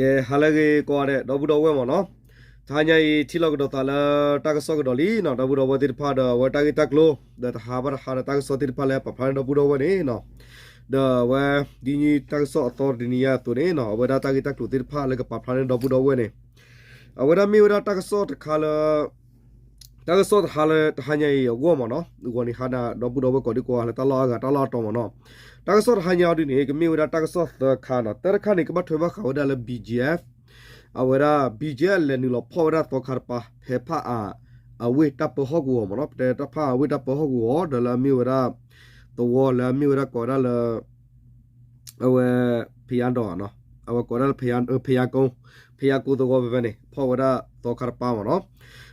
ကဲ ဟါလၢအဂ့ၤကိးဂၤဒဲး ဒီပုၢ်ဒီဝဲၢ်မ့ၢ်နီၤ, တဟါညါအံၤ ထံၣ်လိာ်ကဒီးသးလၢတၢ်ကစီၣ်ကဒီးလံနီၤ, ဒီပုၢ်ဒီဝဲၢ်သ့ၣ်တဖၣ်ဒီး အဝဲတၢ်ဂ့ၢ်တၢ်ကျိၤ ဒီးတဟါဘၣ်တဟါဒီးတၢ်ကစီၣ်သ့ၣ်တဖၣ်လၢပာ်ဖျါန့ၢ်ဒီပုၢ်ဒီဝဲၢ်န့ၣ်နီၤ, ဒီးအဝဲ ဒ်တၢ်ကစီၣ်အသီတနံၤညါအသိးန့ၣ်နီၤ, အဝဲဒၣ်တၢ်ဂ့ၢ်တၢ်ကျိၤသ့ၣ်တဖၣ်လၢကပာ်ဖျါန့ၢ်ဒီပုၢ်ဒီဝဲၢ်န့ၣ် အဝဲဒၣ်မ့ၢ်ဝဲဒၣ်တၢ်ကစီၣ်တခါလၢ တၢ်ကစီၣ်တဟါလၢတဟါညါအံၤအဂီၢ်မ့ၢ်နီၤ, ဂီၤနံၤဟါန့ၣ် ဒီပုၢ်ဒီဝဲၢ်ကိးဒံကိးဂၤလၢတၢ်လီၢ်အါဂၤတၢ်လီၢ်အတီမ့ၢ်နီၤ, တၢ်ကစီၣ်တဟါညါအံၤဒ်န့ၣ် ကမ့ၢ်ဝဲဒၣ်တၢ်ကစီၣ်သၢခါနီၤ, တၢ်တခါန့ၣ် ကဘၣ်ထွဲဘၣ်ဃးဝဲဒၣ်လၢ BGF အဝဲဒၣ် BGF လဲၤနုာ်လီၤဖီၣ်ဝဲဒၣ်သီခါတပၤ ဖဲဖၣ်အၣ် အဝ့ၢ်တၢ်ပၢဟီၣ်ကဝီၤမ့ၢ်နီၤ, ပတဲတၢ်ဖၣ်အၣ်အဝ့ၢ်တၢ်ပၢဟီၣ်ကဝီၤ ဒီးလၢအမ့ၢ်ဝဲဒၣ် သဝီလၢအမ့ၢ်ဝဲဒၣ်ကိးဝဲဒၣ်လၢ အဝဲ ဖယါဒီးနီၤ, အဝဲကိးဝဲဒၣ်လၢ ဖယါကိ, ဖယါကိသဝီဖဲဖဲန့ၣ် ဖီၣ်ဝဲဒၣ်သီခါတပၤမ့ၢ်နီၤ,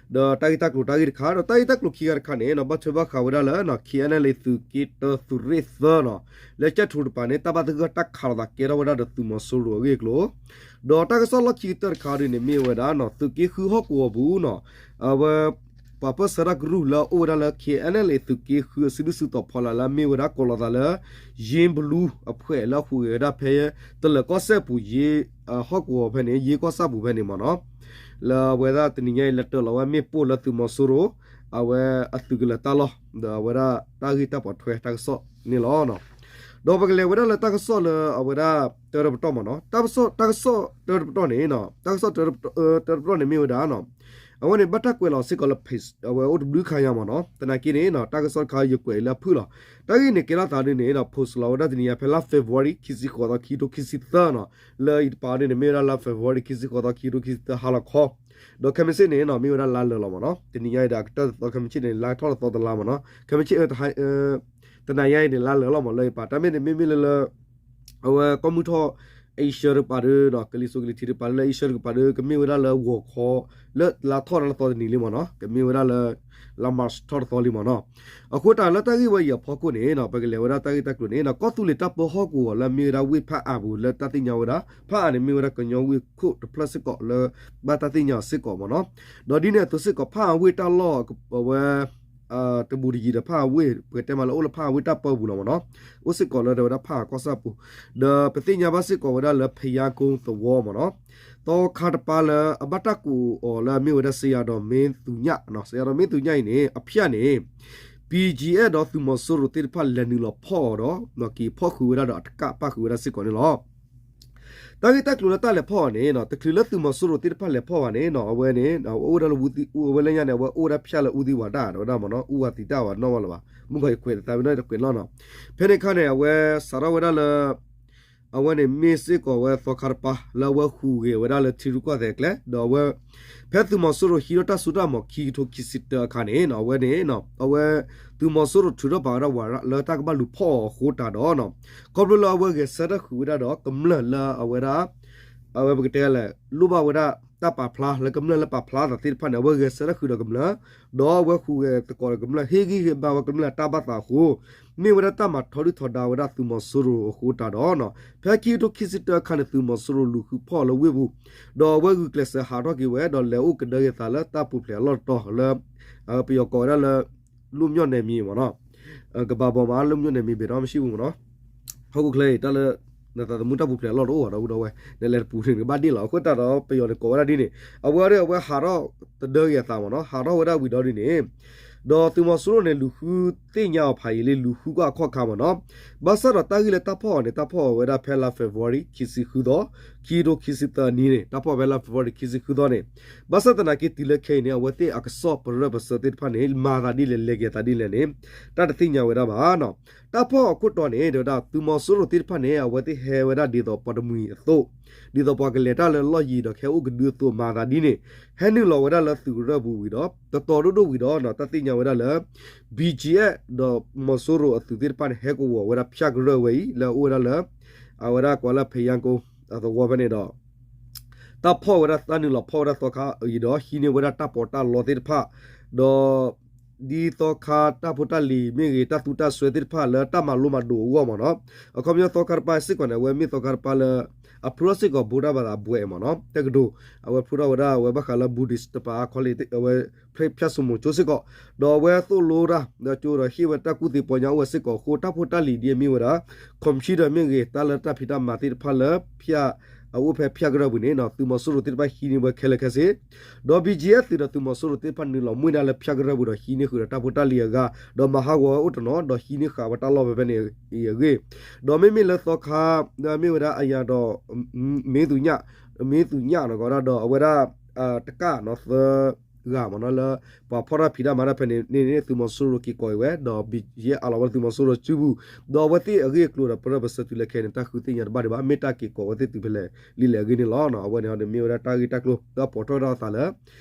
ဒီးတၢ်ဂ့ၢ်တၢ်ကျိၤတၢ်ဂ့ၢ်တခါ ဒီးတၢ်ဂ့ၢ်တၢ်ကျိၤခံဂၤတခါန့ၣ်နီၤ, ဘၣ်ထွဲဘၣ်ဃးဝဲဒၣ်လၢ KNLA သုးက့တၢသုးရ့ၣ်သၢနီၤ, လၢကၠဲၣ်ထူတပၤန့ၣ် တၢ်ဘၣ်သဂၢၢ်တၢ်ခးလိာ်သးကဲထီၣ်ဝဲဒၣ်ဒီးသုးမီၤစိရိၤအဂ့ၢ်အကျိၤ, ဒီးတၢ်ကစီၣ်လီၢ်ခံကတၢၢ်တခါဒ်န့ၣ် မ့ၢ်ဝဲဒၣ်နီၤ, သုးက့ဃုဟီၣ်ကဝီၤပူၤနီၤ, အဝဲ ပှၤပၢၢ်ဆၢတၢ်ကရူၢ်လၢအအိၣ်ဝဲဒၣ်လၢ KNLA သုးက့ဃုအစုဒုၣ်စုတီၤဖီလာ်လၢအမ့ၢ်ဝဲဒၣ် ကိးလီၤသးလၢ ယ့ဘလူ အဖှဲးလၢအဟူးဂဲၤဝဲဒၣ်ဖဲ တလၢၤကီၢ်စဲၣ်ပူၤ ယ့ ဟီၣ်ကဝီၤဖဲန့ၣ် ယ့ကီၢ်ဆၣ်ပူၤဖဲန့ၣ်မ့ၢ်နီၤ, လၢအဝဲဒၣ်တနံၤညါအံၤ လဲၤတၢၤလီၤဝဲမ့ၣ်ပိၢ်လၢသုးမီၤစိရိၤ အဝဲအသုးကလၢၤတၢ်လီၢ် ဒီးအဝဲဒၣ်တၢ်ဂ့ၢ်တၢ်ပိာ်ထွဲတၢ်ကစီၣ်န့ၣ်လီၤ. ဒီးပကလဲၤဝဲဒၣ်လၢတၢ်ကစီၣ်လၢအဝဲဒၣ်တၢတပတီၢ်မ့ၢ်နီၤ, တၢ်ကစီၣ်တၢတပတီၢ်န့ၣ်, တၢ်ကစီၣ်တၢတပတီၢ်န့ၣ်မ့ၢ်ဝဲဒၣ် အဝဲန့ၣ် ဘၣ်တၢ်ကွဲးလီၤစ့ၢ်ကီးလၢ အဝဲအိၣ်တဘျုးခါညါမ့ၢ်နီၤ, သနာ်က့န့ၣ် တၢ်ကစီၣ်တခါယကွဲးလၢအဖုၣ်လီၤ, တၢ်ဂ့ၢ်န့ၣ်ကဲထီၣ်သးဒ်န့ၣ်နီၤ, post လီၤဝဲဒၣ်တနံၤညါဖဲလါ February ခံဆံဃိးသီ ခံကထိခံဆံသၢနီၤ, လၢအံၤတပၤဒ်န့ၣ် မ့ၢ်ဝဲဒၣ်လါ February ခံဆံဃိးသီ ခံကထိခံဆံသၢ ဟါလီၤခီ ဒီးခဲမုၢ်ဆ့ၣ်န့ၣ်နီၤ မ့ၢ်ဝဲဒၣ်လါလၢာ်လီၤမ့ၢ်နီၤ, တနံၤညါအံၤဒီးအကတၢၢ်တသီ ခဲမုၢ်ဆ့ၣ်န့ၣ် လါထီၣ်တသီတလါမ့ၢ်နီၤ, ခဲမုၢ်ဆ့ၣ် တနံၤညါအံၤန့ၣ် လါလၢာ်လီၤမ့ၢ် လၢအံၤတပၤ တၢ်မ့ၢ်န့ၣ် မ့မ့ၢ်လၢလၢ အဝဲကီၢ်မုၢ်ထီၣ် Asia တကပၤဒီးနီၤ ကလံၤစိးကလံၤထံးတကပၤလၢ Asia တကပၤဒီး ကမ့ၢ်ဝဲဒၣ်လၢဂီၤခီ လၢလါထီၣ်တၢ်လၢသီတနံၤလံမ့ၢ်နီၤ ကမ့ၢ်ဝဲဒၣ်လၢ လါ March ထီၣ်တသီလံမ့ၢ်နီၤ. အဃိတၢ်လၢတၢ်ဂ့ၢ်ဝဲအံၤအဖီခိၣ်န့ၣ်နီၤ ပကလဲၤဝဲဒၣ်တၢ်ဂ့ၢ်တၢ်ကျိၤန့ၣ်နီၤ ကီၢ်သူလ့ၤတၢ်ပၢဟီၣ်ကဝီၤလၢအမ့ၢ်ဝဲဒၣ်ဝ့ၢ်ဖၣ်အၣ်ပူၤလၢတၢ်သ့ၣ်ညါဝဲဒၣ် ဖၣ်အၣ်န့ၣ်မ့ၢ်ဝဲဒၣ်ကညီဝ့ၢ်ခိၣ်တဖျၢၣ်စ့ၢ်ကီးလၢ ဘၣ်တၢ်သ့ၣ်ညါအီၤစ့ၢ်ကီးမ့ၢ်နီၤ. ဒီးဒ်န့ၣ်အသိးစ့ၢ်ကီး ဖၣ်အၣ်ဝ့ၢ်တၢ်လီၢ်အဝဲ တဘူးတယံၤဒီးဖၣ်အၣ်ဝ့ၢ် ပကတဲမးလၢအိၣ်လၢဖၣ်အၣ်ဝ့ၢ်တၢ်ပၢပူၤလီၤမ့ၢ်နီၤ. အိၣ်စ့ၢ်ကီးလၢဒၣ်ဝဲဒၣ်ဖၣ်အၣ်ကီၢ်ဆၣ်ပူၤ ဒီးပသ့ၣ်ညါဘၣ်စ့ၢ်ကီးဝဲဒၣ်လၢဖယါကိသဝီမ့ၢ်နီၤ. သီခါတပၤလၢအဘၣ်တၢ်ကိးအီၤလၢအမ့ၢ်ဝဲဒၣ်စယၤဒီးမ့ၢ်သူညၣ်နီၤ စယၤဒီးမ့ၢ်သူညၣ်အံၤန့ၣ် အဖၠၣ်န့ၣ် BGF ဒီးသုးမီၤစိရိၤသ့ၣ်တဖၣ်လဲၤနုာ်လီၤဖီၣ်အီၤဒီး က့ၤဖီၣ်ဃုာ်ဝဲဒၣ်ဒီးအတကၣ်ပၣ်ဃုာ်ဝဲဒၣ်စ့ၢ်ကီးန့ၣ်လီၤ. တၢ်ဂ့ၢ်တၢ်ကျိၤလၢတၢ်လဲၤဖီၣ်အီၤန့ၣ် တချုးလၢသုးမီၤစိရိၤသ့ၣ်တဖၣ်လဲၤဖီၣ်ဘၣ်န့ၣ် အဝဲန့ၣ် အဝဲအိၣ်ဒၣ်လၢဝူသံ အဝဲလၢညါန့ၣ် အဝဲအိၣ်ဝဲဒၣ်ဖၠၣ်လၢအူသံဝးတၢ်ဒီးဝဲဒၣ်မ့ၢ်နီၤ အူဝးသံတၢ်ဝဲနီၢ်ဝဲလၢၤဘၣ် မုၢ်ဂီၤယကွဲးတသးဝံၤနီၢ်တကွဲးနီၢ်နီၤ. ဖဲန့ၣ်အခါန့ၣ် အဝဲစးထီၣ်ဝဲဒၣ်လၢ အဝဲန့ၣ်မ့ၢ်စ့ၢ်ကီးဝဲသီခါတပၤ လၢအဝဲဟူးဂဲၤဝဲဒၣ်လၢထံရူၢ်ကီၢ်သဲးအကျဲ ဒီးအဝဲ ဖဲသုးမီၤစိရိၤဟံးထီၣ်တၢ်စိတၢ်ကမီၤခံကထိခံဆံတၢအခါန့ၣ် အဝဲန့ၣ် အဝဲ သုးမီၤစိရိၤထုးထီၣ်ပာ်ဝဲဒၣ်ဝးရၣ်လၢတၢ်ကဘၣ်လူၤဖီၣ်အီၤအဃိတၢ်ဒီး ခီဖျိလၢအဝဲဂဲၤဆၢထၢၣ်ဃုာ်ဝဲဒၣ်ဒီးကမျၢၢ်လၢအဝဲဒၣ် အဝဲပကတဲလဲၣ် လိၣ်ဘၣ်ဝဲဒၣ်တၢ်ပာ်ဖျါလၢကမျၢၢ်လၢပာ်ဖျါအသးသ့ၣ်တဖၣ်န့ၣ် အဝဲဂဲၤဆၢထၢၣ်ဃုာ်ဒီးကမျၢၢ် ဒီးအဝဲဟူးဂဲၤသကိးဒီးကမျၢၢ် ဟ့ၣ်ဂံၢ်ဟ့ၣ်ဘါဝဲကမျၢၢ်တၢ်ဘၣ်သးအဃိ မ့ၢ်ဝဲဒၣ်တၢ်မၤထီဒုၣ်ထီဒါဝဲဒၣ်သုးမီၤစိရိၤအဃိတၢ်ဒီး ဖဲခံကထိခံဆံတၢအခါန့ၣ် သုးမီၤစိရိၤလူၤဃုဖီၣ်လၢဝ့ၢ်ပူၤ ဒီးအဝဲဂုာ်ကျဲးစၢးဟးထီၣ်က့ၤဝဲ ဒီးလဲၤအိၣ်ကဒၢက့ၤသးလၢတၢ်ပူၤဖျဲးအလီၢ်တတီၤလၢ ပယီၤကိးဝဲဒၣ်လၢ လွတ်မြောက်နယ်မြေမ့ၢ်နီၤ ကဘၣ်ဘီမး လွတ်မြောက်နယ်မြေဘဲးဒီးမရှိဘူးမ့ၢ်နီၤ ဟီၣ်ခိၣ်ချၢအံၤ တၢ်လၢ နသးသမူတၢ်ပူၤဖျဲးအလီၢ်တအိၣ်ဘၣ်ဒီပုၢ်ဒီဝဲၢ် နလဲၤတပူၤန့ၣ် နကဘၣ်ဒ့ၣ်လီၤ အဃိတၢ်ဒီးပယီၤန့ၣ်ကိးဝဲဒၣ်ဒ်န့ၣ် အဝဲဒၣ်အဝဲဟးထီၣ်တဒၢက့ၤအသးမ့ၢ်နီၤ ဟးထီၣ်ဝဲဒၣ်ဝံၤဒီးဒ်န့ၣ် ဒီးသုးမီၤစိရိၤန့ၣ် လူၤဃုသ့ၣ်ညါအီၤဖးယံာ်လံ လူၤဃုကွၢ်အခီၣ်ခါမ့ၢ်နီၤ ဘၣ်ဆၣ်ဒီးတၢ်ဂ့ၢ်လၢတၢ်ဖီၣ်အီၤန့ၣ် တၢ်ဖီၣ်အီၤဝဲဒၣ်ဖဲလါ February ခံဆံဃုသီ ခံကထိခံဆံသၢနံၣ်န့ၣ် တၢ်ဖီၣ်ဖဲလါ February ခံဆံဃုသီန့ၣ် ဘၣ်ဆၣ်သနာ်က့တုၤလၢခဲအံၤန့ၣ် အဝဲသ့ၣ်အကစီၣ်ပရၢပစၢၤသ့ၣ်တဖၣ်န့ၣ် မၤသးဒ်လဲၣ် လဲၤက့ၤသးဒ်လဲၣ်န့ၣ် တၢ်တသ့ၣ်ညါဝဲဒၣ်ဘၣ်နီၤ တၢ်ဖီၣ်အခိၣ်တီန့ၣ် တဲဝဲဒၣ် သုးမီၤစိရိၤသ့ၣ်တဖၣ်န့ၣ် အဝဲသ့ၣ်ဟဲဝဲဒၣ်ဒ်သိးပှၤတမှံၤအသိး ဒ်သိးပှၤကလဲၤတၢ်လၢလီၢ်ယံၤဒီးကဟဲအိၣ်ကဒုအသိးမၤသးဒ်န့ၣ် ဟဲနုာ်လီၤဝဲဒၣ်လၢသုးကရၢၢ်ပူၤဝံၤဒီး တတီၤဒိၣ်ဒိၣ်ဝံၤဒီး တၢ်သ့ၣ်ညါဝဲဒၣ်လၢ BGF ဒီးမီၤစိရိၤအသုးသ့ၣ်တဖၣ်န့ၣ် ဟဲကဝီၤဝဲဒၣ်ဖၠၣ်ကရၢၢ်ဝဲအံၤ လၢအအိၣ်ဝဲဒၣ်လၢ အဝဲဒၣ်ကိးလၢဖယါကိအသဝီဖဲန့ၣ်ဒီး တၢ်ဖီၣ်ဝဲဒၣ်တၢ်နုာ်လီၤဖီၣ်ဝဲဒၣ်သီခါအံၤဒီး ဟံးန့ၢ်ဝဲဒၣ်တၢ်ပီးတၢ်လီသ့ၣ်တဖၣ် ဒီး ဒ်သီခါတၢ်ဖိတၢ်လံၤမ့ၢ်ဂ့ၤ တၢ်သူတၢ်စွဲသ့ၣ်တဖၣ် လၢတၢ်မၤလိမၤဒိးအဂီၢ်မ့ၢ်နီၤ အခီပညီသီခါတပၤစ့ၢ်ကီးန့ၣ် အဝဲမ့ၢ်သီခါတပၤလၢ အဖျိထီၣ်စ့ၢ်ကီး ဗုဒ္ဓဘာသာ ဘွဲ့မ့ၢ်နီၤ တက္ကသိုလ် အဝဲဖျိထီၣ်ဝဲဒၣ် အဝဲဘၣ်ဃးလၢ Buddhist တပၤ college အဝဲ ဖျဲးဖြတ်စူးမုတ်ချိစ့ၢ်ကီး ဒီးအဝဲသိၣ်လိတၢ် ဒီးကၠိဒီးဟ့ၣ်ဝဲတၢ်ကူၣ်သ့ပီညါအိၣ်ဝဲစ့ၢ်ကီးအဃိ တၢ်ဖိတၢ်လံၤဒ်အမ့ၢ်ဝဲဒၣ် computer မ့ၢ်ဂ့ၤ တၢ်လၢတၢ်ဖံးတၢ်မၤသ့ၣ်တဖၣ်လၢ ဖၠၣ် အအိၣ်ဖဲဖၠၣ်ကရၢၢ်ပူၤန့ၣ် သုးမီၤစိရိၤသ့ၣ်တဖၣ်ဟံးန့ၢ်ဝဲခဲလၢာ်ခဲဆ့, ဒီး ဘီကၠံအၣ် သုးဒီးသုးမီၤစိရိၤသ့ၣ်တဖၣ်နုာ်လီၤမှံနၤလၢဖၠၣ်ကရၢၢ်ပူၤဒီးဟံးန့ၢ်ဃုာ်ဒီးတၢ်ဖိတၢ်လံၤအဂၤ, ဒီးမၤဟးဂီၤဝဲအိၣ်တနီၤ ဒီးဟံးန့ၢ်ဃာ်ဝဲတၢ်လီၢ်ဖဲဖဲန့ၣ်အံၤအဂ့ၢ်, ဒီးမ့မ့ၢ်လၢသီခါ မ့ၢ်ဝဲဒၣ်အယၤဒီး မ့ၢ်သူညၣ်, မ့ၢ်သူညၣ်နီၤ ကီးဒၣ်ဒီးအဝဲဒၣ် တကၣ်နီၤ သၢဂၤမ့ၢ်နီၤ လၢပှၤဖီၣ်တၢ်ဖံးတၢ်မၤတၢ်ဖဲန့ၣ်န့ၣ် သုးမီၤစိရိၤက့ၤကိးအံၤဝဲ ဒီး ဘီကၠံအၣ် အးလီၤဝဲလၢသုးမီၤစိရိၤစုပူၤ, ဒီးအဝဲသ့ၣ်အဂ့ၢ်အကျိၤဒီးပရၢပဆၢတုၤလၢခဲအံၤန့ၣ် တၢ်ဃုသ့ၣ်ညါတဘၣ်ဒံးဘၣ် မ့ၢ်တၢ်က့ၤကိးဝဲသ့ၣ်တုၤဖဲလဲၣ်လံလဲၣ်အဂ့ၢ်န့ၣ်လီၤ. အဝဲန့ၣ်ဒီးမ့ၢ်ဝဲဒၣ်တၢ်ဂ့ၢ်တၢ်ကျိၤ လၢအပိာ်ထီၣ်ဝဲဒၣ်အသးလၢ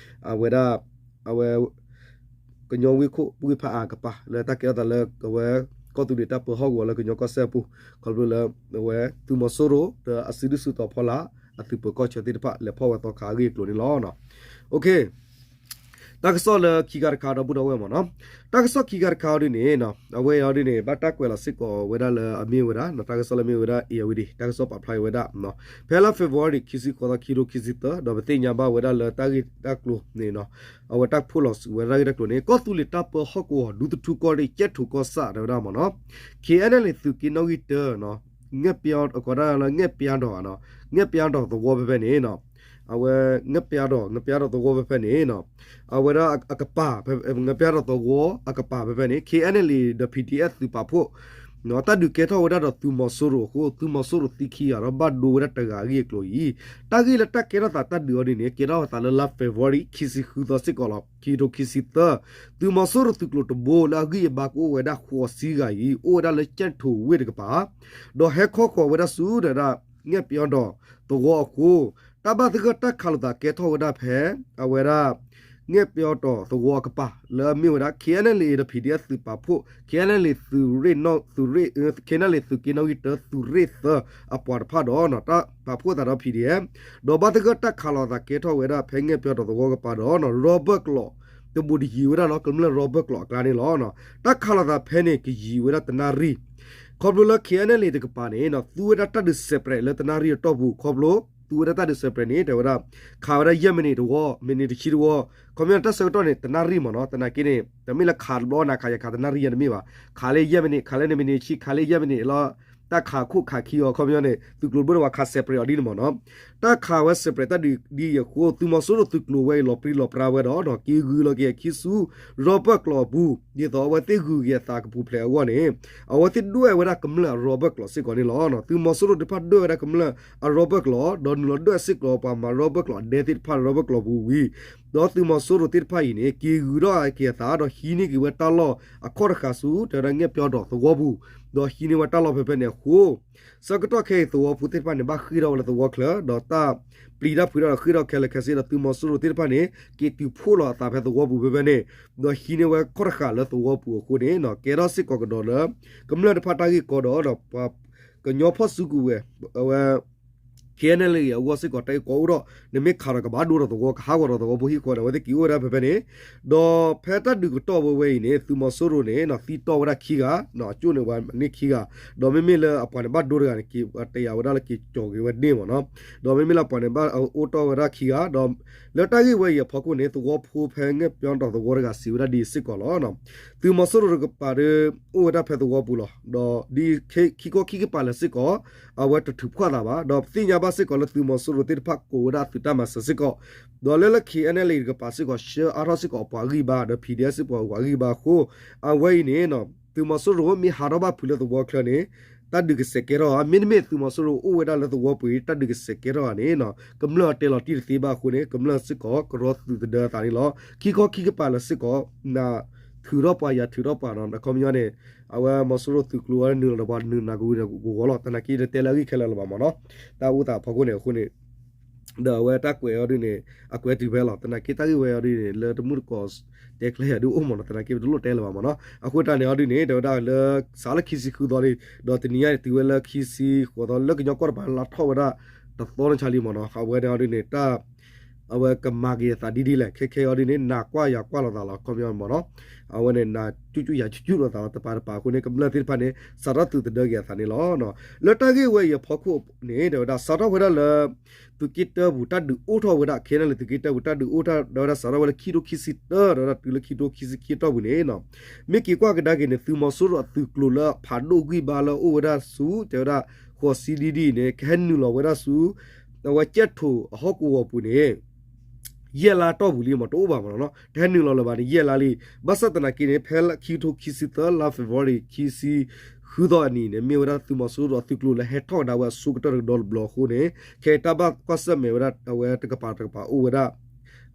အဝဲဒၣ် အဝဲ ကညီဝ့ၢ်ခိၣ်ဝ့ၢ်ဖးအါကပၤ လၢတၢ်ကဲထီၣ်သးလၢအဝဲ ကီၢ်သူလ့ၤတၢ်ပၢဟီၣ်ကဝီၤလၢကညီကီၢ်စဲၣ်အပူၤ, ခီဖျိလၢ အဝဲသုးမီၤစိရိၤဒီးအစုဒုၣ်စုတီၤဖီလာ် အသုးပၢၤကီၢ်ဆၢသ့ၣ်တဖၣ် လဲၤဖီၣ်ဝဲသီခါအဂ့ၢ်အကျိၤန့ၣ်လီၤ. တၢ်ကစီၣ်လၢခံခါတခါဒီပုၢ်ဒီဝဲၢ်မ့ၢ်နီၤ, တၢ်ကစီၣ်ခံခါတခါအီၤဒ်န့ၣ် အဝဲအံၤအီၤဒ်န့ၣ် ဘၣ်တၢ်ကွဲးလီၤစ့ၢ်ကီးဝဲဒၣ်လၢအမ့ၢ်ဝဲဒၣ် တၢ်ကစီၣ်လၢမ့ၢ်ဝဲဒၣ် အ့ၣ်ယၤဝံၤဒံး တၢ်ကစီၣ်ပာ်ဖျါအံၤဝဲဒၣ် ဖဲလါ February ခံဆံဃိးသီ ခံထိခံဆံသၢ ဒီးပသ့ၣ်ညါဘၣ်ဝဲဒၣ်လၢတၢ်ဂ့ၢ်တၢ်ကျိၤန့ၣ် အဝဲတၢ်ဖီၣ်လီၤစုာ်ဝဲဒၣ်တၢ်ဂ့ၢ်တၢ်ကျိၤန့ၣ် ကီၢ်သူလ့ၤတၢ်ပၢဟီၣ်ကဝီၤ ဒူသထူကီၢ်ရ့ၣ် ကဲၣ်ထိၣ်ကီၢ်ဆၣ်တဲဝဲဒၣ်မ့ၢ်နီၤ, ခ့ၣ်အဲၣ်နဲၣ်လ့ၣ်သုးက့နီၣ်ဂံၢ်တၢ ငဲၣ်ပၠီ ကီးဒၣ်လၢ ငဲၣ်ပၠီဒီး ငဲၣ်ပၠီဒီးသဝီဖဲဖဲန့ၣ် အဝဲ ငဲၣ်ပၠီဒီး ငဲၣ်ပၠီဒီးသဝီဖဲဖဲန့ၣ် အဝဲဒၣ်အကပၤ ငဲၣ်ပၠီဒီးသဝီအကပၤဖဲဖဲန့ၣ် ခ့ၣ်အဲၣ်နဲၣ်လ့ၣ်ဒီး ပီၣ်ထံၣ်အဲၣ် သုးပာ်ဖှိၣ် တၢ်ဒုးကဲထီၣ်ဝဲဒၣ်ဒီးသုးမီၤစိရိၤအဃိ သုးမီၤစိရိၤသံခံဂၤဒီး ဘၣ်ဒိဝဲဒၣ်တဂၤအဂ့ၢ်အကျိၤအံၤ, တၢ်ဂ့ၢ်လၢတၢ်ကဲထီၣ်သးတၢ်ဒုးအီၤဒ်န့ၣ် ကဲထီၣ်သးလၢလါ February ခံဆံဃုသီစ့ၢ်ကီးလီၤ. ခံထိခံဆံသၢ သုးမီၤစိရိၤသုးကျိၤတဘိလၢအဂံၢ်အဘါကအိၣ်ဝဲဒၣ်ဃိးဆံဂၤအံၤ အိၣ်ဝဲဒၣ်လၢကၠဲၣ်ထိၣ်ဝ့ၢ်တကပၤ ဒီးဟဲခီဃီၤဝဲဒၣ်ဆူဒီး ငဲၣ်ပၠီဒီးသဝီအဃိ တၢ်ဘၣ်သဂၢၢ်တၢ်ခးလိာ်သးကဲထီၣ်ဝဲဒၣ်ဖဲ အဝဲဒၣ် ငဲၣ်ပၠီဒီးသဝီအကပၤ လၢအမ့ၢ်ဝဲဒၣ် ခ့ၣ်အဲၣ်နဲၣ်လ့ၣ်ဒီး ပီၣ်ထံၣ်အဲၣ် သုးပာ်ဖှိၣ် ခ့ၣ်အဲၣ်နဲၣ်လ့ၣ်သုးရ့ၣ် ခ့ၣ်အဲၣ်နဲၣ်လ့ၣ်သုးက့နီၣ်ဂံၢ်တၢ သုးရ့ၣ်သၢအပှၤတဖၣ်ဒီး တၢ်ပာ်ဖှိၣ်သးဒီး ပီၣ်ထံၣ်အဲၣ် ဒီးဘၣ်သဂၢၢ်တၢ်ခးလိာ်သးကဲထီၣ်ဝဲဒၣ်ဖဲငဲၣ်ပၠီဒီးသဝီကပၤဒီး ရီဘၢၣ်ကျိာ် တဘိးတယံၤဝဲဒၣ်လီၤ ကမျၢၢ်ရီဘၢၣ်ကျိာ်အကျါန့ၣ်လီၤ. တၢ်ခးလိာ်သးဖဲန့ၣ်ကယံၤဝဲဒၣ်တနၣ်ရံၣ် ခီဖျိလၢ ခ့ၣ်အဲၣ်နဲၣ်လ့ၣ်တကပၤန့ၣ် သူဝဲဒၣ်တၢ်ဒုး separate လၢတနၣ်ရံၣ်အတီၢ်ပူၤ ခီဖျိ သူဝဲဒၣ်တၢ်ဒုး separate န့ၣ် တဲဝဲဒၣ် ခးဝဲဒၣ်ယဲၢ်မံးနံးတဝီ မံးနံးတဆံတဝီ ခီပညီန့ၣ် တၢ်ဆၢကတီၢ်န့ၣ် တနၣ်ရံၣ်မ့ၢ်နီၤ သနာ်က့န့ၣ် တမ့ၢ်လၢခးတဘျီနၤခးယၤခးတနၣ်ရံၣ်ယဲၢ်တမ့ၢ်ဘၣ် ခးလၢယဲၢ်မံးနံး ခးလၢန့ၣ်မံးနံးတဆံ ခးလၢယဲၢ်မံးနံးလီၤ တၢ်ခးခိၣ်ခးခံအီၤ ခီပညီန့ၣ် သုးကျိၤတဘိန့ၣ် ပှၤခး separate အီၤဒ်န့ၣ်မ့ၢ်နီၤ တၢ်ခးဝဲ separate တၢ်ဒုးဒ်အံၤအဃိ သုးမီၤစိရိၤသုးကျိၤဝဲအံၤ လီၤပြံလီၤပြါဝဲဒီး က့ၤဂုာ်လီၤက့ၤအခံဆူ ရီဘၢၣ်ကျိာ်အပူၤ ဒ်သိးအဝဲသ့ၣ်ဂုာ်က့ၤအသးကပူၤဖျဲးအဂီၢ်န့ၣ် အဝဲသ့ၣ်ဒွဲၣ်ဝဲဒၣ်ကမျၢၢ်အရီဘၢၣ်ကျိာ်စ့ၢ်ကီးန့ၣ်လီၤ. သုးမီၤစိရိၤသ့ၣ်တဖၣ်ဒွဲၣ်ဝဲဒၣ်ကမျၢၢ်အရီဘၢၣ်ကျိာ် ဒီးနုာ်လီၤဒွဲၣ်စ့ၢ်ကီးပှၤမၤရီဘၢၣ်ကျိာ်အဒဲသ့ၣ်တဖၣ်ရီဘၢၣ်ကျိာ်ပူၤဝံၤ ဒီးသုးမီၤစိရိၤသ့ၣ်တဖၣ်အံၤန့ၣ် က့ၤဂုာ်ထီၣ်က့ၤအသး ဒီးဟံးန့ၢ်က့ၤဝဲတၢ်လီၢ်အခီၣ်တဃာ်ဆူ တဲဝဲဒၣ် ငဲၣ်ပျီဒီးသဝီပူၤ ဒီးဟံးန့ၢ်ဝဲတၢ်လီၢ်ဖဲဖဲန့ၣ်အဃိ ဆၢကတီၢ်ခဲအံၤသဝီဖိသ့ၣ်တဖၣ်န့ၣ် ဘၣ်ဃ့ၢ်ထီၣ်ဝဲလၢသဝီချၢ ဒီးတၢ်ပျံၤတၢ်ဖုးတၢ်ဒီးဃ့ၢ်ထီၣ်ခဲလၢာ်ခဲဆ့ဒီး သုးမီၤစိရိၤသ့ၣ်တဖၣ်န့ၣ် က့ၤတုၤဖှိၣ်လီၤအသးဖဲသဝီပူၤဖဲဖဲန့ၣ် ဒီးဟံးန့ၢ်ဝဲခီၣ်တဃာ်လၢသဝီပူၤအဃိန့ၣ် ကဲထီၣ်စ့ၢ်ကီးကဒီးလၢ ကမျၢၢ်တဖၣ်တၢ်ဂ့ၢ်ကီဒီး ဒီးပှၤကညီဖီၣ်စုကဝဲၤ အဝဲ ခ့ၣ်အဲၣ်နဲၣ်လ့ၣ်အဂီၢ်စ့ၢ်ကီး တၢ်ဂ့ၢ်ကီအိၣ်ဒီး နမ့ၢ်ခးဒီးကဘၣ်ဒိဒီးသဝီ ကဟးဂီၤဒီးသဝီဖိဟံၣ်ဃီန့ၣ် အဝဲသ့ၣ်က့ၤအိၣ်ဝဲဒၣ်ဖဲဖဲန့ၣ် ဒီးဖဲတၢ်ဒုးကတီၢ်ဝဲဝဲအံၤန့ၣ် သုးမီၤစိရိၤန့ၣ် သံတီၢ်ဝဲဒၣ်ခံဂၤ အကၠိၣ်န့ၣ်ပှၤန့ၢ်ခံဂၤ ဒီးမ့မ့ၢ်လၢအပှၤန့ၣ်ဘၣ်ဒိတဂၤန့ၣ် က့ၤတယာ်ဝဲဒၣ်လၢက့ၤကၠီၤက့ၤဝဲန့ၣ်မ့ၢ်နီၤ ဒီးမ့မ့ၢ်လၢအပှၤန့ၣ်ဘၣ်အိၣ်တီၢ်ဝဲဒၣ်ခံဂၤ ဒီးလၢတၢ်ဂ့ၢ်ဝဲအံၤအဖီခိၣ်န့ၣ် သဝီဖိဖဲငဲၢ်ပျီဒီးသဝီတဂၤစံးဝဲဒၣ်ဒ်အံၤစ့ၢ်ကီးလီၤ. သုးမီၤစိရိၤတကပၤဒီး အိၣ်ဝဲဒၣ်ဖဲသဝီပူၤလီၤ. ဒီးဒ်ခံခီခံကပၤလၢာ်စ့ၢ်ကီး အဝဲတထုးဖှီၣ်သးဘၣ် ဒီးပသ့ၣ်ညါဘၣ်စ့ၢ်ကီးလၢသုးမီၤစိရိၤသ့ၣ်တဖၣ်ကိးဝဲဒၣ်အသုးတၢ်မၤစၢၤစ့ၢ်ကီး ဒီးလၢလၢ ခ့ၣ်အဲၣ်နဲၣ်လ့ၣ်တကပၤစ့ၢ်ကီး ဆှၢအါထီၣ်စ့ၢ်ကီးပှၤဂံၢ်ဘါ ဒီး PDF စ့ၢ်ကီးပှၤဂံၢ်ဘါအဃိ အဝဲအံၤန့ၣ် သုးမီၤစိရိၤမ့ၢ်ဟးထီၣ်ဘၣ်ဖုးလၢသဝီချၢန့ၣ် တၢ်ဒုးကစဲးကဲထီၣ်ဧါ မ့တမ့ၢ်သုးမီၤစိရိၤအိၣ်ဝဲဒၣ်လၢသဝီပူၤအံၤ တၢ်ဒုးကစဲးကဲထီၣ်ဧါန့ၣ် ကမျၢၢ်အတဲလီၤတံၢ်တသ့ဘၣ်အဃိန့ၣ် ကမျၢၢ်စ့ၢ်ကီးကရီသုးသဒၢအသးန့ၣ်လီၤ. ခံခီခံကပၤလၢာ်စ့ၢ်ကီး နၤထုးထီၣ်ပှၤယၤထုးထီၣ်ပှၤနီၤ အခီပညီန့ၣ် အဝဲမီၤစိရိၤသုးကျိၤဝဲနုာ်လီၤဒီးပှၤနုာ်နၤကဝံၤဒီးကဝီၤလီၤ သနာ်က့တတဲလၢအဂ့ၢ်ခဲလၢာ်လၢၤဘၣ်မ့ၢ်နီၤ တၢ်အိၣ်သးအဖီခိၣ်န့ၣ်အဃိန့ၣ် ဒီးအဝဲတၢ်ကွဲးအီၤဒ်န့ၣ် အကွဲးတုၤဖဲလီၤ သနာ်က့တၢ်ဂ့ၢ်ဝဲအီၤဒ်န့ၣ် လၢတမုၢ်တကိးတဲကျဲယၤဒုအိၣ်မ့ၢ်နီၤ သနာ်က့ပတလိၣ်တဲလၢၤဘၣ်မ့ၢ်နီၤ အဃိတၢ်န့ၣ်အီၤဒ်န့ၣ် တဲဝဲဒၣ်လၢ စးလၢခံဆံဃုသီလံ ဒီးတနံၤညါန့ၣ် တုၤဝဲလၢခံဆံဃိးသီ လၢကညီကီၢ်တပၤလါထီၣ်ဝဲဒၣ် တသီန့ၣ်ဆါလံမ့ၢ်နီၤ အဝဲန့ၣ်အီၤဒ်န့ၣ် တၢ် အဝဲကမၤက့ၤအသးဒ်ဒ်လဲၣ် ခဲခဲအီၤဒ်န့ၣ် နၤကွၢ်ယၤကွၢ်လိာ်သးလီၤ ခီပညီမ့ၢ်နီၤ အဝဲန့ၣ် နၤကၠူၣ်ကၠူၣ်ယၤကၠူၣ်ကၠူၣ်လိာ်သးလီၤ တပၤတပၤအဃိန့ၣ် ကမျၢၢ်သ့ၣ်တဖၣ်န့ၣ် စးထီၣ်သုးသဒၢက့ၤအသးန့ၣ်လီၤ. လၢတၢ်ဂ့ၢ်ဝဲအံၤအဖီခိၣ်န့ၣ် တဲဝဲဒၣ် စးထီၣ်ဝဲဒၣ်လၢ သုးက့တၢပူၤ တၢ်ဒုးအိၣ်ထီၣ်ဝဲဒၣ် ခ့ၣ်အဲၣ်နဲၣ်လ့ၣ် သုးက့တၢပူၤ တၢ်ဒုးအိၣ်ထီၣ် တဲဝဲဒၣ်စးထီၣ်ဝဲလၢခံထိခံဆံတၢ တဲဝဲဒၣ်တုၤလၢခံထိခံဆံခံအတီၢ်ပူၤန့ၣ် မ့ၢ်က့ၤကွၢ်ကဒါက့ၤန့ၣ် သုးမီၤစိရိၤအသုးကျိၤလၢအဖးဒိၣ်ဂံၢ်ဘါလၢအအိၣ်ဝဲဒၣ်ဆူ တဲဝဲဒၣ် ဃိးဆံဒ်ဒ်အံၤန့ၣ် ကဟဲနုာ်လီၤဝဲဒၣ်ဆူ အဝဲကၠဲၣ်ထိၣ်အဟီၣ်ကဝီၤပူၤန့ၣ် ယဲၢ်လါတီၢ်ပူၤလံမး တအိၣ်ဘၣ်မးနီၤ, တဟဲနုာ်လီၤလၢၤဘၣ်န့ၣ် ယဲၢ်လါလံ. ဘၣ်ဆၣ်သနာ်က့န့ၣ် ဖဲလါခံကထိခံဆံသၢ လါ February ခံဆံဃုသီအနံၤန့ၣ် မ့ၢ်ဝဲဒၣ်သုးမီၤစိရိၤအသုးကျိၤလၢဟဲထီၣ်ကဒါဝဲအဆိကတၢၢ်တကဒီးတဘျီအဃိန့ၣ် ခဲအံၤတၢ်ဘၣ်ကွၢ်ဆၢၣ်မဲာ်ဝဲဒၣ် အဝဲတကပၤတကပၤအိၣ်ဝဲဒၣ်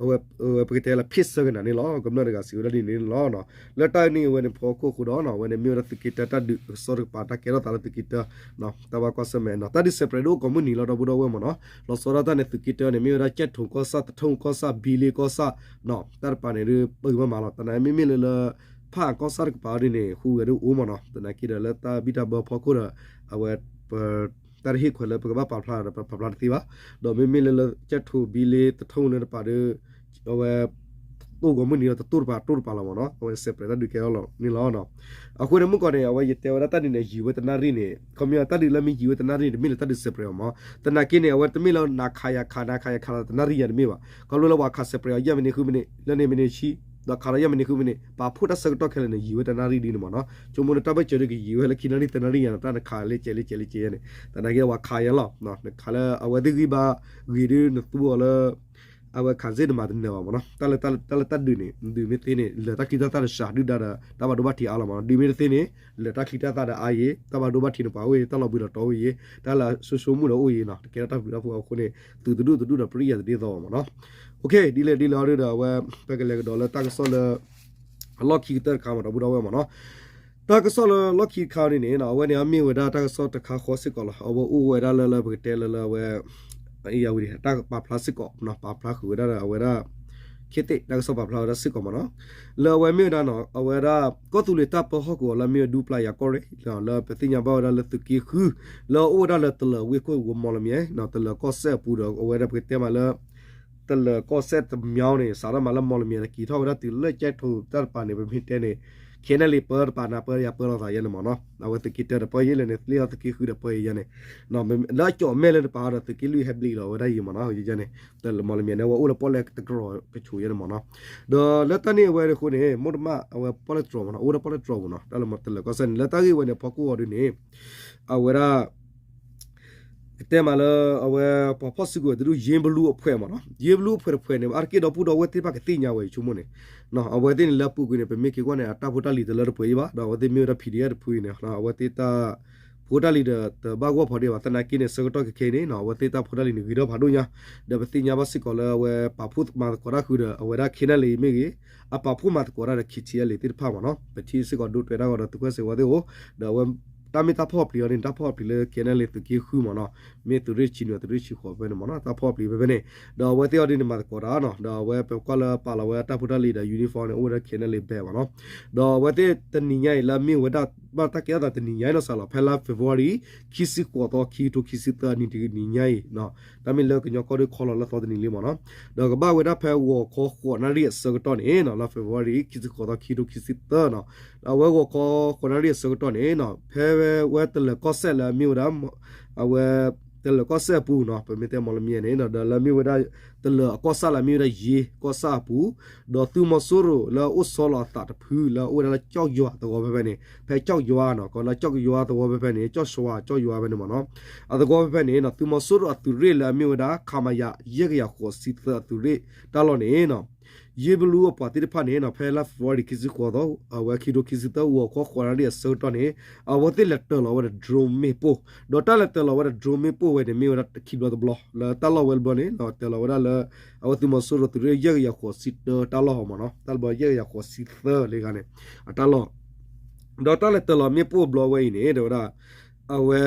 အဝဲ ပကတဲလၢ ဖ့ၣ်ဆၢကနၤန့ၣ်လီၤ. ကမျၢၢ်တဂၤစံးဝဲဒၣ်ဒ်န့ၣ်လီၤ. လၢတၢ်အံၤန့ၣ်အဝဲန့ၣ်ဖီခိၣ်အဃိဒီး အဝဲန့ၣ်မ့ၢ်ဝဲဒၣ်သုးက့တၢတၢ်ဒုးကစီၣ်တကပၤ တၢ်ကဲထီၣ်သးလၢသုးက့တၢ တၢ်ဘၣ်ကွၢ်ဆၢၣ်မဲာ်နီၤ, တၢ်ဒုးစဲးပြဲးဒိၣ်ကိးမုၢ်နံၤလီၤ ဒီပုၢ်ဒီဝဲၢ်မးနီၤ. လီၤဆီဒၣ်တၢ်န့ၣ် သုးက့တၢန့ၣ် မ့ၢ်ဝဲဒၣ်ကၠဲၣ်ထိၣ်ကီၢ်ဆၣ်, သထူၣ်ကီၢ်ဆၣ်, ဘံလ့ကီၢ်ဆၣ် တၢ်တကပၤန့ၣ်ဒုး ပဂံၢ်ဘၣ်မးလီၤ. သနာ်က့မ့မ့ၢ်လၢလၢ ဖးအကီၢ်ဆၣ်တကပၤဒ်န့ၣ် ဟူးဂဲၤဒုးအိၣ်မးနီၤ. သနာ်က့ဒီးလၢတၢ်ဘံၣ်တၢ်ဘၢဖီခိၣ်ဒီး အဝဲ ပ တၢ်တဟ့ၣ်ခွဲးလၢပကဘၣ်ပာ်ဖျါဒီး ပပာ်ဖျါတသ့ဘၣ်. ဒီးမ့မ့ၢ်လၢလၢကၠဲၣ်ထိၣ်ဘံလ့သထူၣ်လၢတကပၤဒီး အဝဲ တိၢ်ကိးမုၢ်နံၤဒီး တတိၢ်တကပၤ တိၢ်တကပၤလီၤမးနီၤ. အဝဲစဲးပြဲးတၢ်ဒုးကဲထီၣ်လီၤန့ၣ်လီၤ. အဃိန့ၣ်မုၢ်ကီၢ်န့ၣ် အဝဲယတဲဝဲဒၣ်တၢ်ဒုးန့ၣ် ယံာ်ဝဲတနၣ်ရံၣ်န့ၣ် ခီပညီတၢ်ဒုးလၢမ့ၢ်ယံာ်ဝဲတနၣ်ရံၣ်န့ၣ် တမ့ၢ်လၢတၢ်ဒုးစဲးပြဲးအီၤမး. သနာ်က့န့ၣ် အဝဲတမ့ၢ်လၢနၤခးယၤခး နၤခးယၤခးလီၤတနၣ်ရံၣ်ယၤတမ့ၢ်ဘၣ်. ခီဖျိလၢပှၤခးစဲးပြဲးအီၤ ယဲၢ်မံးနံး ဃုမံးနံး လၢန့ၣ်မံးနံးဆံ ဒီးခးလီၤယဲၢ်မံးနံး ဃုမံးနံး ပာ်ဖှိၣ်တၢ်ဆၢကတီၢ်ခဲလၢာ်န့ၣ် ယံာ်ဝဲတနၣ်ရံၣ်ဒ်န့ၣ်မးနီၤ. ဆိကမိၣ်လၢတၢ်ဘၢၣ်စၢၤဒုးကယံာ်ဝဲလၢခံနၣ်ရံၣ်သၢနၣ်ရံၣ်ယၤန့ၣ် တၢ်နခးလၢကဲးလၢကဲးလၢကဲးယဲန့ၣ် သနာ်က့ဒီးပှၤခးယဲလီၤ. နခးလၢအဝဲသ့ၣ်ဂံၢ်ဘါဂ့ၤဒုးနသူအီၤလၢ အဝဲခးစ့ၣ်နမၤတနၢၤဘၣ်မးနီၤ. တၢ်လၢတၢ်ဒုးန့ၣ် ဒုးမ့ၢ်သ့န့ၣ် လၢာ်တၢ်ချံတၢ်သၣ်တစှၤဒုၣ်ဒါဒီး တၢ်ဘၣ်ဒိဘၣ်ထံးအါလီၤမးနီၤ. ဒုးမ့ၢ်တသ့န့ၣ် လၢာ်တၢ်ချံတၢ်သၣ်ဒီးအါယံၤ တၢ်ဘၣ်ဒိဘၣ်ထံးန့ၣ်ပှၤအိၣ်ယံၤ တၢ်လီၤဘှံးလီၤတီအိၣ်ယံၤ တၢ်လၢအဆိကမိၣ်ဒီးအိၣ်ယံၤနီၤ. တကဲထီၣ်တၢ်ဘျုးတၢ်ဖှိၣ်အဃိန့ၣ် သုးတဒူၣ်တဒူၣ်ဒီးပရံယၤတဒ်သိးဘၣ်မးနီၤ. ဒ်လဲၣ်ဒ်လဲၣ်အီၤဒုးဒီးအဝဲ ပကလဲၤကဒီးလၢတၢ်ကစီၣ်လၢ အလီၢ်ခံကတၢၢ်တခါမး ဒီပုၢ်ဒီဝဲၢ်မးနီၤ. တၢ်ကစီၣ်လၢလီၢ်ခံတခါန့ၣ်န့ၣ် အဝဲန့ၣ်အမ့ၢ်ဝဲဒၣ်တၢ်ကစီၣ်တခါဃီစ့ၢ်ကီးလီၤ. အဝဲအိၣ်ဝဲဒၣ်လၢလၢပကတဲလၢလၢအဝဲ အံၤဝံၤ တၢ်ပာ်ဖျါစ့ၢ်ကီး ပာ်ဖျါဃုာ်ဝဲဒၣ်ဒီးအဝဲဒၣ် ခ့သ့ၣ်တၢ်ကစီၣ်ပာ်ဖျါဝဲဒၣ်စ့ၢ်ကီးမးနီၤ. လၢအဝဲမ့ၢ်ဝဲဒၣ်နီၤ အဝဲဒၣ် ကီၢ်သူလ့ၤတၢ်ပၢဟီၣ်ကဝီၤလၢအမ့ၢ်ဝဲဒူပျၢ်ယၤကီၢ်ရ့ၣ် လၢပသ့ၣ်ညါဘၣ်ဝဲဒၣ်လၢသုးက့ဃု လၢအအိၣ်ဝဲဒၣ်လၢတလၢၤဝ့ၢ်ခိၣ်ဝီၤမီၢ်လမၠဲၣ် တလၢၤကီၢ်စဲၣ်အပူၤဒီး အဝဲဒၣ်ပကတဲမးလၢ တလၢၤကီၢ်စဲၣ်တမၠီန့ၣ် စးထီၣ်မးလၢမီၢ်လမၠဲၣ်ဒီးက့ၤထီၣ်ဝဲဒၣ်တုၤလၢကၠဲၣ်ထိၣ်တၢ်တကပၤန့ၣ် ပမ့ၢ်တဲန့ၣ် ခဲနလံပၢတကပၤ နၤပၢယၤပၢလီၤသးယဲန့ၣ်မးနီၤ. အဝဲသုးက့တၢဒီးပၢယဲလဲၣ်န့ၣ် လၢသုးက့ဃုဒီးပၢယဲန့ၣ် လၢအကၠီၣ်မဲာ်လၢတကပၤဒီးသုးက့လွံၢ်ဟဲဘျံးလီၤဝဲဒၣ်ယံၤမးနီၤ ယဲန့ၣ် တလၢၤမီၢ်လမၠဲၣ်န့ၣ် အဝဲအိၣ်လၢပီၣ်လဲၣ်တကြၢးကဆိးယဲန့ၣ်မးနီၤ. ဒီးလၢတၢ်န့ၣ်အဝဲအဃိန့ၣ် မိၢ်တမၣ်အဝဲပီၣ်လဲၣ်တြီၤမးနီၤ အိၣ်ဝဲဒၣ်ပီၣ်လဲၣ်တြီၤပူၤနီၤ တၢ်လၢတလၢၤကီၢ်စဲၣ်န့ၣ် လၢတၢ်ဂ့ၢ်ဝဲန့ၣ် ဖီခိၣ်အီၤဒုးန့ၣ် အဝဲဒၣ် ကတဲမးလၢ အဝဲပှၤဖီၣ်စုကဝဲၤတဒူၣ် ယ့ဘလူအဖွဲ့မးနီၤ ယ့ဘလူအဖွဲ့တဖုန့ၣ် အါတက့ၢ်ဒီပုၢ်ဒီဝဲၢ်သ့ၣ်တဖၣ်ကသ့ၣ်ညါဝဲအံၤဆိကမိၣ်န့ၣ် အဝဲသ့ၣ်န့ၣ်လၢအပူၤကွံာ်န့ၣ် ပမ့ၢ်က့ၤကွၢ်န့ၣ် အတၢ်ဖိတၢ်လံၤတလၢတပှဲၤအံၤဘၣ် ဒီးအဝဲသ့ၣ်မ့ၢ်ဝဲဒၣ် PDF တဖုအံၤန့ၣ် အဝဲသ့ၣ်တၢ်ဖိတၢ်လံၤဒီးတဘၣ်ဂီၢ်ဖီဒံးဘၣ် သနာ်က့န့ၣ် ဆၢကတီၢ်ခဲအံၤန့ၣ် အဝဲသ့ၣ်တၢ်ဖိတၢ်လံၤန့ၣ် ဂ့ၤထီၣ်ဖးဒိၣ်ညါ ဒီးပသ့ၣ်ညါဘၣ်စ့ၢ်ကီးလၢအဝဲပာ်ဖှိၣ်မၤသကိးတၢ်ဃုာ်ဒီး အဝဲဒၣ် ခဲနလံ မ့ၢ်ဂ့ၤ အပာ်ဖှိၣ်မၤသကိးတၢ်ဒီး KTLA သ့ၣ်တဖၣ်မးနီၤ ပထံၣ်စ့ၢ်ကီးဒိတဲာ်တၢ်ဂီၤဒီးသုးခွဲးစ့ၢ်ဝါသ့ၣ်အိၣ် ဒီးအဝဲ တၢ်မ့ၢ်တၢ်ဖီၣ်ပျံၤအီၤန့ၣ် တၢ်ဖီၣ်ပျံၤလၢ ခဲနလံ သုးက့ဃုမးနီၤ မ့ၢ်သုးရ့ၣ်ဆံနွံသုးရ့ၣ်ဆံဃိးဖဲန့ၣ်မးနီၤ တၢ်ဖီၣ်ပျံၤဖဲဖဲန့ၣ် ဒီးအဝဲသ့ၣ်အီၤဒ်န့ၣ်မၤသကိးတၢ်နီၤ ဒီးအဝဲပကွၢ်လၢပာ်လီၤဝဲတၢ်ဖိတၢ်လံၤဒီး uniform န့ၣ် အိၣ်ဝဲဒၣ် ခဲနလံ badge မးနီၤ ဒီးအဝဲသ့ၣ်တနံၤညါအံၤလၢအမ့ၢ်ဝဲဒၣ် ဘၣ်တၢ်ကဲထီၣ်သးတနံၤညါအံၤနီၤ စးလီၤဖဲလါ February ခံဆံဃိးသီ ခံကထိခံဆံသၢအနံၤတနံၤညါအံၤ တၢ်မ့ၢ်လၢကညီကီၢ်ဒုးခီလီၤလၢသီတနံၤလံမးနီၤ ဒီးကဘၣ်ဝဲဒၣ်ဖဲဂီၤခီဃိးနၣ်ရံၣ်အဆၢကတီၢ်န့ၣ်နီၤ လါ February ခံဆံဃိးသီ ခံကထိခံဆံသၢနီၤ အဝဲဂီၤခီဃိးနၣ်ရံၣ်အဆၢကတီၢ်န့ၣ်နီၤ ဖဲဝဲတလၢၤကီၢ်စဲၣ်လၢအမ့ၢ်ဝဲဒၣ် အဝဲ တလၢၤကီၢ်စဲၣ်အပူၤနီၤ ပမ့ၢ်တဲမီၢ်လမၠဲၣ်န့ၣ်နီၤ ဒီးလၢအမ့ၢ်ဝဲဒၣ် တလၢၤအကီၢ်ဆၣ်လၢအမ့ၢ်ဝဲဒၣ်ယ့ကီၢ်ဆၣ်အပူၤ ဒီးသုးမီၤစိရိၤလၢအအိၣ်ဆီလီၤအသးတဖုလၢအအိၣ်ဝဲဒၣ်လၢကၠီၣ်ယွၤသဝီဖဲဖဲန့ၣ် ဖဲကၠီၣ်ယွၤနီၤ ကီးလၢကၠီၣ်ယွၤသဝီဖဲဖဲန့ၣ် ကၠီၣ်ရွၤ ကၠီၣ်ယွၤဖဲန့ၣ်မးနီၤ အသဝီဖဲဖဲန့ၣ်နီၤ သုးမီၤစိရိၤအသုးရ့ၣ်လၢအမ့ၢ်ဝဲဒၣ် ခမရ ယဲၢ်ကယၤဃိးဆံသၢအသုးရ့ၣ်တၢ်လီၢ်န့ၣ်နီၤ ယ့ဘလူအပှၤသ့ၣ်တဖၣ်န့ၣ်နီၤ ဖဲလါ February ခံဆံဃိးသီ အဝဲခံကထိခံဆံသၢ ဂီၤခီဃိးနၣ်ရံၣ်အဆၢကတီၢ်န့ၣ် အဝဲသ့ၣ်လဲၤတၢၤလီၤဝဲဒီး drone မ့ၣ်ပိၢ် ဒီးတၢ်လဲၤတၢၤလီၤဝဲဒီး drone မ့ၣ်ပိၢ်ဝဲန့ၣ် မ့ၢ်ဝဲဒၣ်ခံဘျီတဘျီ လၢတၢ်လီၢ်ဝဲတဘျီန့ၣ် လဲၤတၢၤလီၤဝဲဒၣ်လၢ အဝဲသုးမီၤစိရိၤသုးရ့ၣ်ယဲၢ်ကယၤဃိးဆံတၢတၢ်လီၢ်မးနီၤ တၢ်တဘျီယဲၢ်ကယၤဃိးဆံသၢလၢဂၤန့ၣ် အတၢ်လီၢ် ဒီးတၢ်လဲၤတၢၤလီၤမ့ၣ်ပိၢ်တဘျီဝဲအံၤန့ၣ် တဲဝဲဒၣ် အဝဲ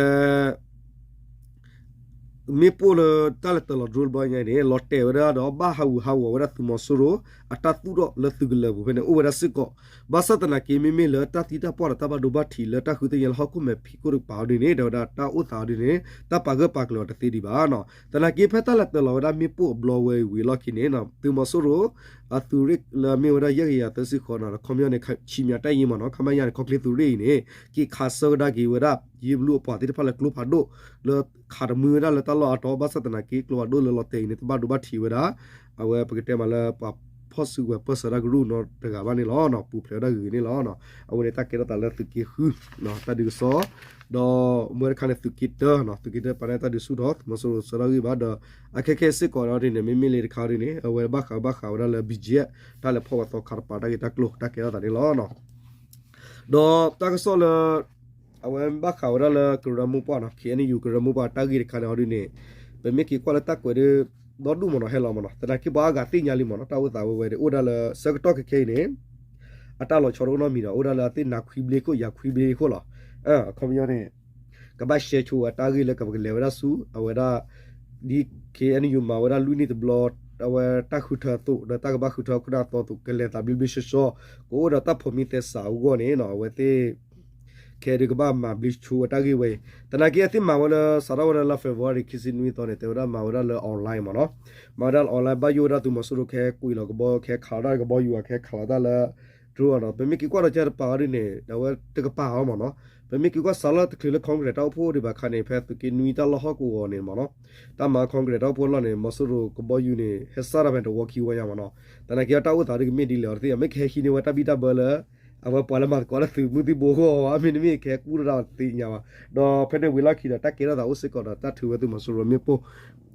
မ့ၣ်ပိၢ်လၢတၢ်လဲၤတၢၤလီၤ drone တဘျီညါအံၤန့ၣ် လီၤတဲာ်ဝဲဒၣ်ဒီးဘၣ်ဟးဂူာ်ဟးဂီၤဝဲဒၣ်သုးမီၤစိရိၤ အတၢ်သူၣ်ထီၣ်လၢသုးကလၢၤပူၤဖဲန့ၣ် အိၣ်ဝဲဒၣ်စ့ၢ်ကီး ဘၣ်ဆၣ်သနာ်က့ မ့မ့ၢ်လၢတၢ်သံတၢ်ပှၢ်ဒီးတၢ်ဘၣ်ဒိဘၣ်ထံးလၢတၢ်ဃုသ့ၣ်ညါလၢဟီၣ်ခိၣ်မဲာ်ဖံးခိၣ်တကပၤအီၤဒ်န့ၣ် တဲဝဲဒၣ်တၢ်အိၣ်သးအီၤဒ်န့ၣ် တၢ်ပာ်ဂၢၢ်ပာ်ကျၢၤအီၤတသ့ဒံးဘၣ်နီၤ သနာ်က့ဖဲတၢ်လဲၤတၢၤလီၤဝဲဒၣ်မ့ၣ်ပိၢ်အဘျီဝဲအံၤဝံၤအလီၢ်ခံန့ၣ် သုးမီၤစိရိၤ အသုးရ့ၣ်လၢအမ့ၢ်ဝဲဒၣ်ယဲၢ်ကယၤသၢဆံဃိးနီၤ ခီပညီန့ၣ် ဆံမၠးတၢ်အံၤမးနီၤ ခမရန့ၣ် ခီၣ်ချ့သုးရ့ၣ်အံၤန့ၣ် က့ၤခးဆၢကဒါက့ၤဝဲဒၣ် ယ့ဘလူအပှၤသ့ၣ်တဖၣ်လၢကျိဖးဒိၣ် လၢခးတမုာ်ဝဲဒၣ်လၢတၢ်လီၢ်အါတီၤ ဘၣ်ဆၣ်သနာ်က့ ကျိဖးဒိၣ်လၢလီၤတဲာ်အံၤန့ၣ် တဘၣ်ဒိဘၣ်ထံးဝဲဒၣ် အဝဲပကတဲမးလၢပှၤ ဖီၣ်စုကဝဲၤပၢၢ်ဆၢတၢ်ကရူၢ်နီတဂၤဘၣ်န့ၣ်လီၤ. ပူၤဖျဲးဝဲဒၣ်ဂ့ၤဂ့ၤန့ၣ်လီၤ. အဝဲန့ၣ်တၢ်ကဲထီၣ်သးလၢသုးက့ဃု တၢ်ဒုးကစီၣ်, ဒီးမ့ၢ်တခါန့ၣ်သုးက့တၢ, သုးက့တၢပာ်န့ၢ်တၢ်ဒုးဆူၣ်ထီၣ် သုးမီၤစိရိၤဆၢထီၣ်ဂံၢ်ဘါဒီး အခဲခဲစ့ၢ်ကီးဒ်န့ၣ် မ့မ့ၢ်လၢတခါဒ်န့ၣ် အဝဲဘၣ်ဃးဘၣ်ဃးဝဲဒၣ်လၢ ဘီကၠံၣ် တၢ်လဲၤဖီၣ်ဝဲသီခါတပၤတၢ်ဂ့ၢ်တၢ်ကျိၤတၢ်ကဲထီၣ်သးန့ၣ်လီၤ. ဒီးတၢ်ကစီၣ်လၢ အဝဲဘၣ်ဃးဝဲဒၣ်လၢကရၢမိၢ်ပှၢ်နီၤ ခ့ၣ်အဲၣ်ယူၣ် ကရၢမိၢ်ပှၢ်တၢ်ဂ့ၢ်တခါန့ၣ်အီၤဒ်န့ၣ် ပမ့ၢ်က့ၤကွၢ်လၢတၢ်ကွဲးဒ် ဒီဒူၣ်မ့ၢ်နီၤ ဟဲလီၤမ့ၢ်နီၤ သနာ်က့ပှၤအါဂၤသ့ၣ်ညါလံမ့ၢ်နီၤ တၢ်အိၣ်သးဝဲဝဲဒ်အိၣ်ဒၣ်လၢဆၢကတီၢ်ခဲခဲအံၤန့ၣ် အတၢ်လီၤဆီတအိၣ်နီတမံၤဒီး အိၣ်ဒၣ်လၢအသ့ၣ်နၤခွံဘျ့ခိၣ် ယၤခွံဘျ့ခိၣ်လီၤ. အခီပညီန့ၣ် ကဘၣ်ရှဲဆိဝဲတၢ်ဂ့ၢ်လၢကလဲၤဝဲဒၣ်ဆူ အဝဲဒၣ် ဒ်ခ့ၣ်အဲၣ်ယူၣ်မၤဝဲဒၣ်လွံၢ်နံၣ်တဘျီ အဝဲတၢ်ဃုထၢအသိး ဒီးတၢ်ကဘၣ်ဃုထၢခိၣ်နၢ်အသီအသိး ကလဲၤသးဘျ့ဘျ့ဆှီဆှီ ကအိၣ်ဒီးတၢ်ဖိးမံသဲစးအဂီၢ်န့ၣ် အဝဲသ့ၣ် ခဲဒုးကဘၣ်မၤဘျ့ဆိဝဲတၢ်ဂ့ၢ်ဝဲအံၤ သနာ်က့အသ့ၣ်မၤဝဲလၢ စးထီၣ်ဝဲဒၣ်လါ February ခံဆံနွံသီန့ၣ် တဲဝဲဒၣ်မၤဝဲဒၣ်လၢ online မ့ၢ်နီၤ မၤဝဲဒၣ်လၢ online ဘၣ်ယိၣ်ဝဲဒၣ်သုးမီၤစိရိၤခဲကွံာ်လီၤကဘီ ခဲခးလီၤတၢ်ကဘီယူၤ ခဲခးလီၤတၢ်လၢ drone နီၤ ပမ့ၢ်က့ၤကွၢ်ဒီးကဲတပၤအီၤဒ်န့ၣ် အဝဲတကပၤအီၤမ့ၢ်နီၤ ပမ့ၢ်က့ၤကွၢ်စးလၢတချုးလၢ Congress တၢ်အိၣ်ဖှိၣ်ဒံးဘၣ်ခါန့ၣ် ဖဲသုးက့နွံတၢ်လီၢ်ဟီၣ်ကဝီၤန့ၣ်မ့ၢ်နီၤ တၢ်မၤ Congress တၢ်အိၣ်ဖှိၣ်လီၢ်န့ၣ် မီၤစိရိၤကဘီယူၤန့ၣ် ဟဲစးတၢ်ဖဲတဝီခံဝီညါမ့ၢ်နီၤ သနာ်က့အတၢ်အိၣ်သးဒ်ကမ့ၢ်ဒ်လဲၣ်အီၤတသ့ၣ်ညါ မ့ၢ်ကဟဲဟံးန့ၢ်ဝဲတၢ်ဘံၣ်တၢ်ဘၢလၢ အဝဲပှၤလၢမၤသကိးလၢသုးမုၢ်သံၣ်ဘိအဂီၢ် အမ့တမ့ၢ်ကဟဲကူၣ်တၢ်တသ့ၣ်ညါဘၣ် ဒီးဖဲန့ၣ်ဝံၤလီၢ်ခံဒီး တၢ်ကဲထီၣ်သးအိၣ်စ့ၢ်ကီးဒီး တၢ်ထုးဝဲသုးမီၤစိရိၤမ့ၣ်ပိၢ်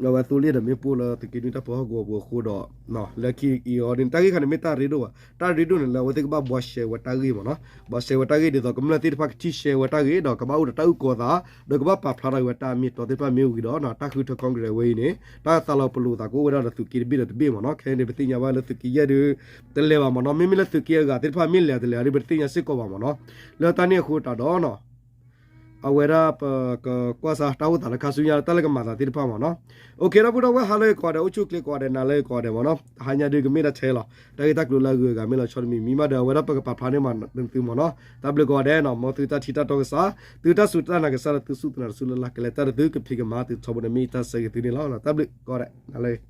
အဝဲသိလ့ၣ်ဒီးမ့ၣ်ပိၢ်လၢသုးက့နွံတၢ်ပၢဟီၣ်ကဝီၤပူၤအဃိဒီး လၢခံအံၤအီၤဒ်န့ၣ် တၢ်ဂ့ၢ်ခါန့ၣ်မ့ၢ်တၢ်ရ့ဒိၣ်ဘၣ် တၢ်ရ့ဒိၣ်န့ၣ်လၢအဝဲသ့ၣ်ကဘၣ်ဘှါရှဲဝဲတၢ်ဂ့ၢ်မ့ၢ်နီၤ ဘှါရှဲဝဲတၢ်ဂ့ၢ်ဒ်သိးကမျၢၢ်သ့ၣ်တဖၣ်ကထံၣ်ရှဲဝဲတၢ်ဂ့ၢ် ဒီးကဘၣ်အိၣ်ဒီးတၢ်အုၣ်ကီၤသး ဒီးကဘၣ်ပာ်ဖျါထီၣ်ဝဲတၢ်အမ့ၢ်အတီသ့ၣ်တဖၣ်မ့ၢ်ဝံၤဒီး တၢ်ဃုထၢ Congress ဝဲအံၤန့ၣ် တၢ်သးလီၤပလိာ်သးကအိၣ်ဝဲဒၣ်ဒီးသုးက့တဘ့ၣ်ဒီးတဘ့ၣ်မ့ၢ်နီၤ ခဲအံၤန့ၣ် ပသ့ၣ်ညါဘၣ်လၢသုးက့ယဲၢ်ဒုး တလဲၤဘၣ်မ့ၢ်နီၤ မ့မ့ၢ်လၢသုးက့အဂၤသ့ၣ်တဖၣ်မ့ၢ်လဲၤတလဲၤအီၤဒ် ပတသ့ၣ်ညါစ့ၢ်ကီးဘၣ်မ့ၢ်နီၤ လၢတၢ်န့ၣ်အဃိတးဒီး အဝဲဒၣ်ပကကွၢ်စးတၢ်အိၣ်သးလၢခါဆူညါလၢတၢ်လၢကမၤသးသ့ၣ်တဖၣ်မ့ၢ်နီၤ OK ဒီပုၢ်ဒီဝဲၢ် ဟါလၢအဂ့ၤကိးဂၤဒဲး အိၣ်ဆူၣ်အိၣ်ချ့ကိးဂၤဒဲး နၤလၢအဂ့ၤကိးဂၤဒဲးမ့ၢ်နီၤ တဟါညါဒုးကမ့ၢ်တၢ်ထဲလီၤ တၢ်ဂ့ၢ်တၢ်ကျိၤလၢအဂုၤအဂၤမ့ၢ်လီၤဆီတမံၤမံၤမးဒီး အဝဲဒၣ်ပကပာ်ဖျါန့ၢ်မးသုမ့ၢ်နီၤ တၢ်ဘျုးကိးဂၤဒဲးနီၤ မ်သုတၢ်ထံၣ်တၢ်တီကစၢ် သုတၢ်စူၢ်တၢ်နာ်ကစၢ်ဒီးသုစူၢ်သုနာ်တစူၢ်လၢ်လၢ် ကလဲၤတၢ်ဒီးသုကဖံးကမၤသုထီဘိန့ၣ်မ့ၢ်ယတၢ်ဆၢဂ့ၤသုန့ၣ်လီၤ တၢ်ဘျုးကိးဂၤဒဲး နၤလၢအဂ့ၤ